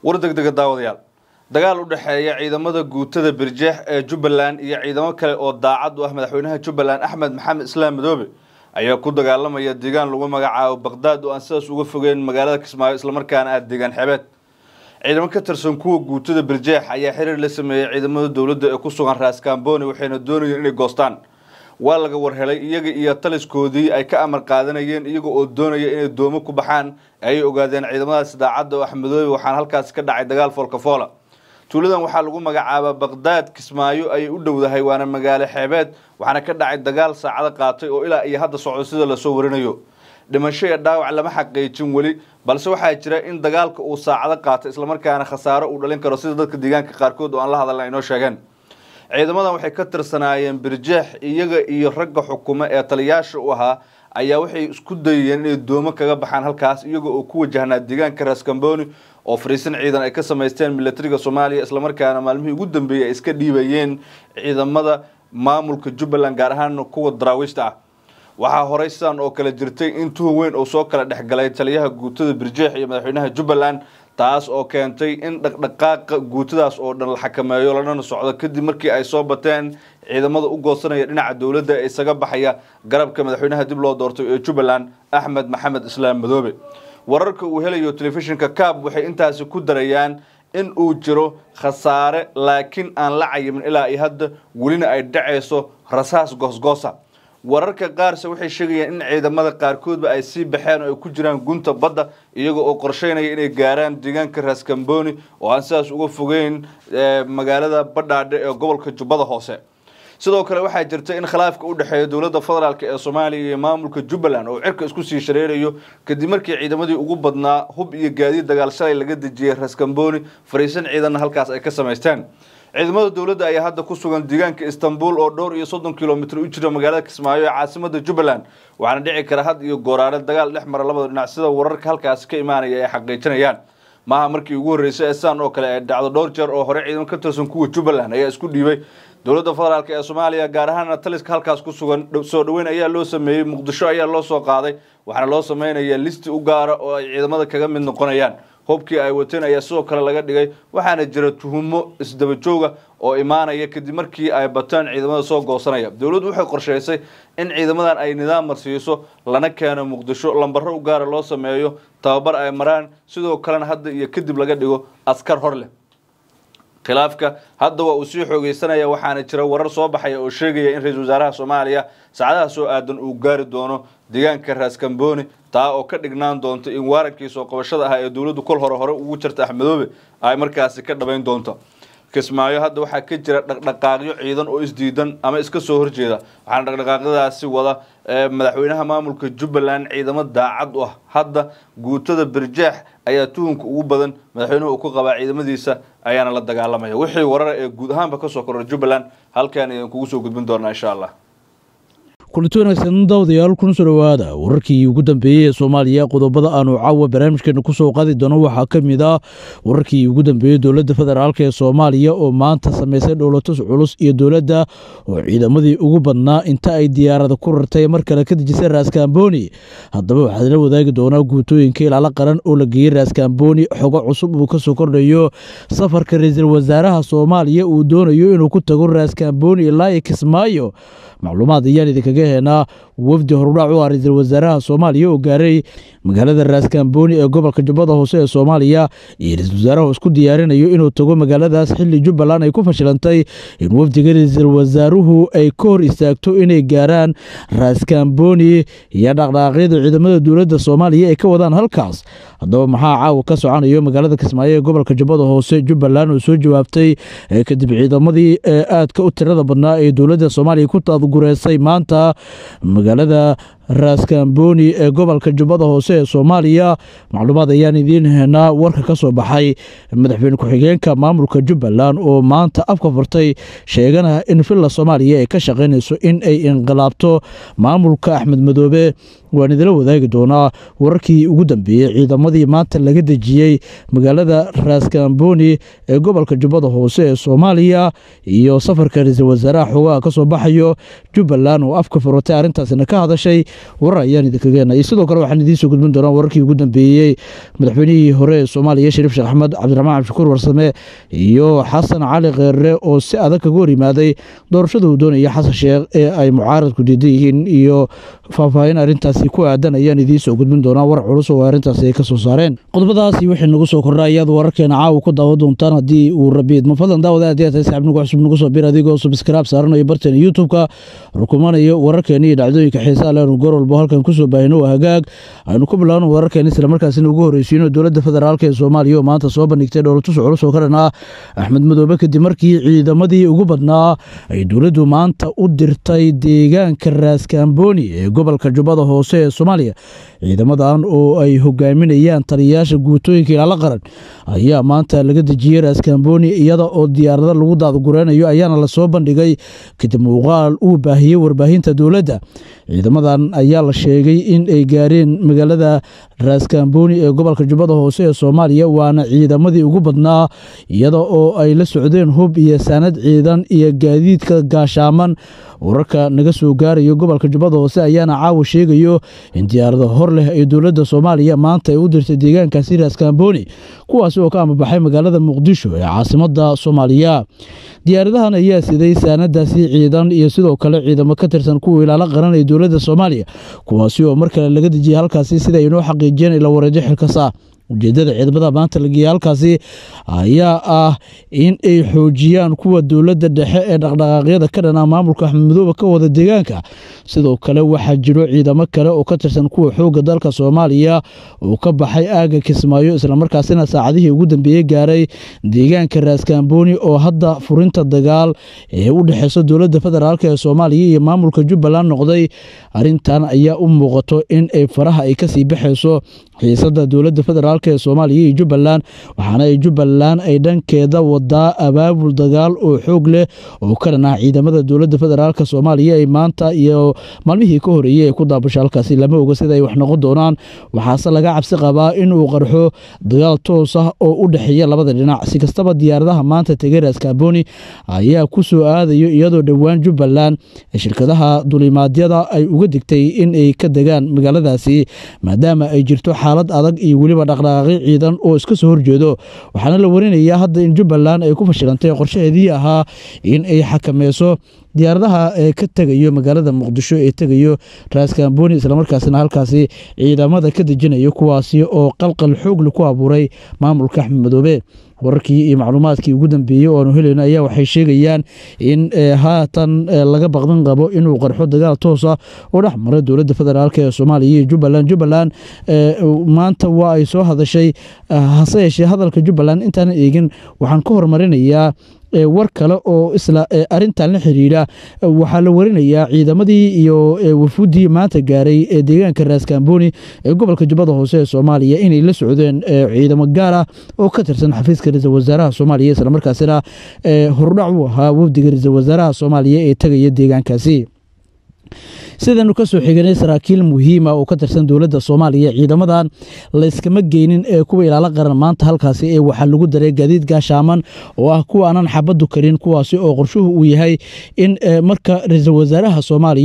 War degdega daawadayaal, dagaal u dhexeeya ciidamada guutada Birjeex ee Jubbaland iyo ciidamo kale oo daacad u ah madaxweynaha Jubbaland Axmed Maxamed Islaam Madoobe ayaa ku dagaalamaya deegaan lagu magacaabo Baqdaad oo aan sidaas uga fogeyn magaalada Kismaayo, islamarkaana ah deegaan xeebeed. Ciidamo ka tirsan kuwa guutada Birjeex ayaa xiriir la sameeyey ciidamada dowladda ee ku sugan Raaskaamboni, waxayna doonayeen inay goostaan. Waa laga warhelay iyaga iyo taliskoodii ay ka amar qaadanayeen, iyaga oo doonaya inay doomo ku baxaan ayay ogaadeen ciidamadaasi daacadda oo Axmedoobe, waxaana halkaasi ka dhacay dagaal foolkafoola. Tuuladan waxaa lagu magacaabaa Baqdaad, Kismaayo ayay u dhowdahay, waana magaalo xeebeed, waxaana ka dhacay dagaal saacado qaatay oo ilaa iyo hadda socdo sida lasoo warinayo. Dhimasho iyo dhaawac lama xaqiijin weli, balse waxaa jira in dagaalka uu saacado qaatay islamarkaana khasaaro uu dhalin karo, sida dadka deegaanka qaarkood oo aan la hadalna inoo sheegeen. Ciidamadan waxay ka tirsanaayeen Birjeex, iyaga iyo ragga xukuma ee taliyaasha u ahaa ayaa waxay isku dayeen inay doomo kaga baxaan halkaas, iyaga oo ku wajahnaa deegaanka Raaskamboni oo fariisin ciidan ay ka samaysteen militariga Soomaaliya, islamarkaana maalmihii ugu dambeeyey ay iska dhiibayeen ciidamada maamulka Jubbaland, gaar ahaan kuwa daraawiishta ah. Waxaa horey sidaan oo kale jirtay in tuhun weyn oo soo kala dhexgalay taliyaha guutada Birjeex iyo madaxweynaha Jubbaland, taas oo keentay in dhaqdhaqaaqa guutadaas oo dhan la xakameeyo lanana socdo, kadib markii ay soo bateen ciidamada u goosanaya dhinaca dowladda ee isaga baxaya garabka madaxweynaha dib loo doortay ee Jubbaland Axmed Maxamed Islaam Madoobe. Wararka uu helayo telefishinka Kaab waxay intaasi ku darayaan in uu jiro khasaare, laakiin aan la cayimin ilaa iyo hadda, welina ay dhacayso rasaas goosgoosa. Wararka qaarse waxay sheegayaan in ciidamada qaarkoodba ay sii baxeen oo ay ku jiraan gunta badda, iyaga oo qorsheynaya inay gaaraan deegaanka Raaskamboni oo aan sidaas uga fogeyn magaalada Badhaadhe ee gobolka Jubbada Hoose. Sidoo kale waxaa jirta in khilaafka u dhexeeya dowladda federaalk ee Soomaaliya iyo maamulka Jubbaland oo cirka isku sii shareerayo, kadib markii ciidamadii ugu badnaa hub iyo gaadiid dagaal shalay laga dejiyey Raaskamboni, fariisin ciidanna halkaas ay ka samaysteen. Ciidamada dowladda ayaa hadda ku sugan deegaanka Istanbul oo dhowr iyo 30 kilomitr u jira magaalada Kismaayo ee caasimada Jubbaland, waxaana dhici kara had iyo gooraare dagaal dhex mara labada dhinac, sida wararka halkaasi ka imaanaya ay xaqiijinayaan. Maaha markii ugu horreysay ee sidaan oo kale ay dhacdo, dhowr jeer oo hore ciidamo ka tirsan kuwa Jubbaland ayaa isku dhiibay dowladda federaalk ee Soomaaliya, gaar ahaana taliska halkaas ku sugan. Soo dhoweyn ayaa loo sameeyey, Muqdisho ayaa loo soo qaaday, waxaana loo sameynayaa listi u gaara oo ay ciidamada kaga mid noqonayaan. Hubkii ay wateen ayaa sidoo kale laga dhigay, waxaana jira tuhumo isdaba jooga oo imaanaya kadib markii ay bateen ciidamada soo goosanaya. Dowladdu waxay qorsheysay in ciidamadan ay nidaam marsiiso, lana keeno Muqdisho, lambaro u gaara loo sameeyo, tababar ay maraan, sidoo kalena hadda iyo kadib laga dhigo askar hor leh. Khilaafka hadda waa uu sii xoogeysanaya, waxaana jira warar soo baxaya oo sheegaya in ra-iisul wasaaraha Soomaaliya saacadaha soo aadan uu gaari doono deegaanka Raaskamboni, taa oo ka dhignaan doonta in waarankii soo qabashada ah ee dowladdu kol hore ugu jirta Axmedoobe ay markaasi ka dhabayn doonto. Kismaayo hadda waxaa ka jira dhaqdhaqaaqyo ciidan oo isdiidan ama iska soo horjeeda, waxaana dhaqdhaqaaqyadaasi wada madaxweynaha maamulka Jubbaland ciidamo daacad u ah. Hadda guutada Birjeex ayaa tuhunka ugu badan madaxweynuhu uu ku qabaa, ciidamadiisa ayaana la dagaalamaya. Wixii warar ee guud ahaanba kasoo kordha Jubbaland halkaan ayaan kugu soo gudbin doonaa insha Allah. Kulanti wanaagsan daawadayaal, kuna soo dhowaada wararkii ugu dambeeyey ee Soomaaliya. Qodobada aanu caawa barnaamijkeena kusoo qaadi doono waxaa ka mid ah wararkii ugu dambeeyey dowladda federaalk ee Soomaaliya oo maanta sameysay dhowlatus culus, iyo dowladda oo ciidamadii ugu badnaa inta ay diyaarada ku rartay mar kale ka dejisay Raaskamboni. Haddaba waxaad la wadaagi doonaa guutooyinka ilaalo qaran oo la geeyey Raaskamboni, xogo cusub uu kasoo kordhayo safarka ra-iisul wasaaraha Soomaaliya uu doonayo inuu ku tago Raaskamboni ilaa iyo Kismaayo. Macluumaad ayaan idinkaga heenaa wafdi horudhac u ah ra-iisul wasaaraha Soomaaliya oo gaaray magaalada Raaskamboni ee gobolka Jubbada Hoose ee Soomaaliya, iyo ra-iisul wasaaraha isku diyaarinayo inuu tago magaaladaas xilli Jubbaland ay ku fashilantay in wafdiga ra-iisul wasaaruhu ay ka hor istaagto inay gaaraan Raaskamboni, iyo dhaqdhaqaaqyada ciidamada dowladda Soomaaliya ay ka wadaan halkaas. Haddaba maxaa caawa ka soconayo magaalada Kismaayo ee gobolka Jubbada Hoose? Jubbaland oo soo jawaabtay kadib ciidamadii aadka u tirada badnaa ee dowladda Soomaaliya ku taadgureysay maanta magaalada Raaskamboni ee gobolka Jubbada Hoose ee Soomaaliya. Macluumaad ayaan idiin heenaa warka ka soo baxay madaxweyne ku-xigeenka maamulka Jubbaland oo maanta afka furtay, sheegana in Villa Soomaaliya ay ka shaqaynayso in ay inqilaabto maamulka Axmed Madoobe. Waan idila wadaagi doonaa wararkii ugu dambeeyey ciidamadii maanta laga dejiyey magaalada Raaskamboni ee gobolka Jubbada Hoose ee Soomaaliya, iyo safarka ra-iisul wasaaraha xoogaha ka soo baxayo, Jubbaland oo afka furatay arrintaasina ka hadashay. Warar ayaan idinkaga heenay. Sidoo kale waxaan idiin soo gudbin doonaa wararkii ugu dambeeyey madaxweynihii hore ee Soomaaliya Shariif Sheekh Axmed, Cabdiraxmaan Cabdishakuur Warsame iyo Xasan Cali Kheere oo si adag kaga hor yimaaday doorashada uu doonaya Xasan Sheekh ee ay mucaaradku diidan yihiin, iyo faahfaahin arrintaasi ku aadan ayaan idiin soo gudbin doonaa. War culus oo arrintaasi ay ka soo saareen. Qodobadaasi wixii nagu soo kordha ayaad wararkeena caawa ku daawan doontaan haddii uu Rabbi idmo. Fadlan daawada, haddii aad tahay saaxiib nagu cusub, nagu soo bir adigoo subscribe saaranayo barteena YouTube-ka, rukumanayo wararkeena iyo dhacdooyinka xiisaha leh aanu goor walbo halkan kusoo baahino. Waa hagaag, aynu ku bilaabno wararkeena isla markaasina ugu horreysiino dowladda federaalka ee Soomaaliya oo maanta soo bandhigtay dhoolatus culus oo ka dhan ah Axmed Madoobe, kadib markii ciidamadii ugu badnaa ay dowladdu maanta u dirtay deegaanka Raaskaamboni ee gobolka Jubbada Hoose ee Soomaaliya. Ciidamadan oo ay hogaaminayaan taliyayaasha guutooyinka ilaalo qaran ayaa maanta laga dejiyey Raaskaamboni, iyada oo diyaarado lagu daadgureynayo ayaana lasoo bandhigay kadib muuqaal uu baahiyey warbaahinta dowladda. Ciidamadan ayaa la sheegay in ay gaareen magaalada Raaskaamboni ee gobolka Jubbada Hoose ee Soomaaliya, waana ciidamadii ugu badnaa, iyada oo ay la socdeen hub iyo saanad ciidan iyo gaadiidka gaashaaman. Wararka naga soo gaarayo gobolka Jubbada Hoose ayaana caawa sheegayo in diyaarado hor leh ay dowladda Soomaaliya maanta ay u dirtay deegaankaasi Raaskaamboni, kuwaasi oo ka amabaxay magaalada Muqdisho ee caasimada Soomaaliya. Diyaaradahan ayaa siday saanadaasi ciidan iyo sidoo kale ciidamo ka tirsan kuwa ilaalo qaran ee dowladda Soomaaliya, kuwaasi oo mar kale laga dejiyey halkaasi, sida ay inoo xaqiijiyeen ila wareejo xilkasa. Ujeedada ciidamada maanta la geeyey halkaasi ayaa ah in ay xoojiyaan kuwa dowladda dhexe ee dhaqdhaqaaqyada ka dhanaa maamulka Axmed Madoobe ka wada deegaanka. Sidoo kale waxaa jiro ciidamo kale oo ka tirsan kuwa xoogga dalka Soomaaliya oo ka baxay aagga Kismaayo, islamarkaasina saacadihii ugu dambeeyey gaaray deegaanka Raaskaamboni oo hadda furinta dagaal ee u dhexeysa dowladda federaalk ee Soomaaliya iyo maamulka Jubbaland noqday. Arrintan ayaa u muuqato in ay faraha ay kasii baxayso xiisada dowladda federaalk ee Soomaaliya iyo Jubbaland, waxaana ay Jubbaland ay dhankeeda wadaa abaabul dagaal oo xoog leh oo ka dhan ah ciidamada dowladda federaalk Soomaaliya ay maanta iyo maalmihii ka horeeyey ay ku daabasho halkaasi. Lama oga sida ay wax noqon doonaan, waxaase laga cabsi qabaa inuu qarxo dagaal toos ah oo u dhexeeya labada dhinac. Si kastaba, diyaaradaha maanta tegay Raaskaamboni ayaa ku soo aadayo iyadoo dhowaan Jubbaland shirkadaha dulimaadyada ay uga digtay in ay ka degaan magaaladaasi, maadaama ay jirto xaalad adag iyo weliba dhaqdhaqaaqyo ciidan oo iska soo horjeedo. Waxaana la warinayaa hadda in Jubbaland ay ku fashilantay qorshaheedii ahaa in ay xakameyso diyaaradaha ee ka tegayo magaalada Muqdisho ee tegayo Raaskaamboni, islamarkaasina halkaasi ciidamada ka dejinayo, kuwaasi oo qalqal xoogle ku abuuray maamulka Axmed Madoobe. Wararkii iyo macluumaadkii ugu dambeeyey oo aanu helayno ayaa waxay sheegayaan in haatan laga baqdin qabo inuu qarxo dagaal toos ah oo dhex mara dowladda federaalk ee Soomaaliya iyo Jubbaland. Jubbaland maanta waa ay soo hadashay, hase yeeshee hadalka Jubbaland intaanan eegin waxaan ka hormarinayaa war kale oo isla arintan la xiriira. Waxaa la warinayaa ciidamadii iyo wafuuddii maanta gaaray ee deegaanka Raaskaamboni ee gobolka Jubbada Hoose ee Soomaaliya inay la socdeen ciidamo gaar ah oo ka tirsan xafiiska ra-iisul wasaaraha Soomaaliya, islamarkaasina hordhac u ahaa wafdiga ra-iisul wasaaraha Soomaaliya ee tegaya deegaankaasi. Sidaynu ka soo xiganay saraakiil muhiima oo ka tirsan dowladda Soomaaliya, ciidamadan layskama geynin ee kuwa ilaalo qaran maanta halkaasi ee waxaa lagu daray gaadiid gaashaaman oo ah kuwa aanan xabaddu karin, kuwaasi oo qorshuhu uu yahay in marka ra-iisul wasaaraha Soomaaliya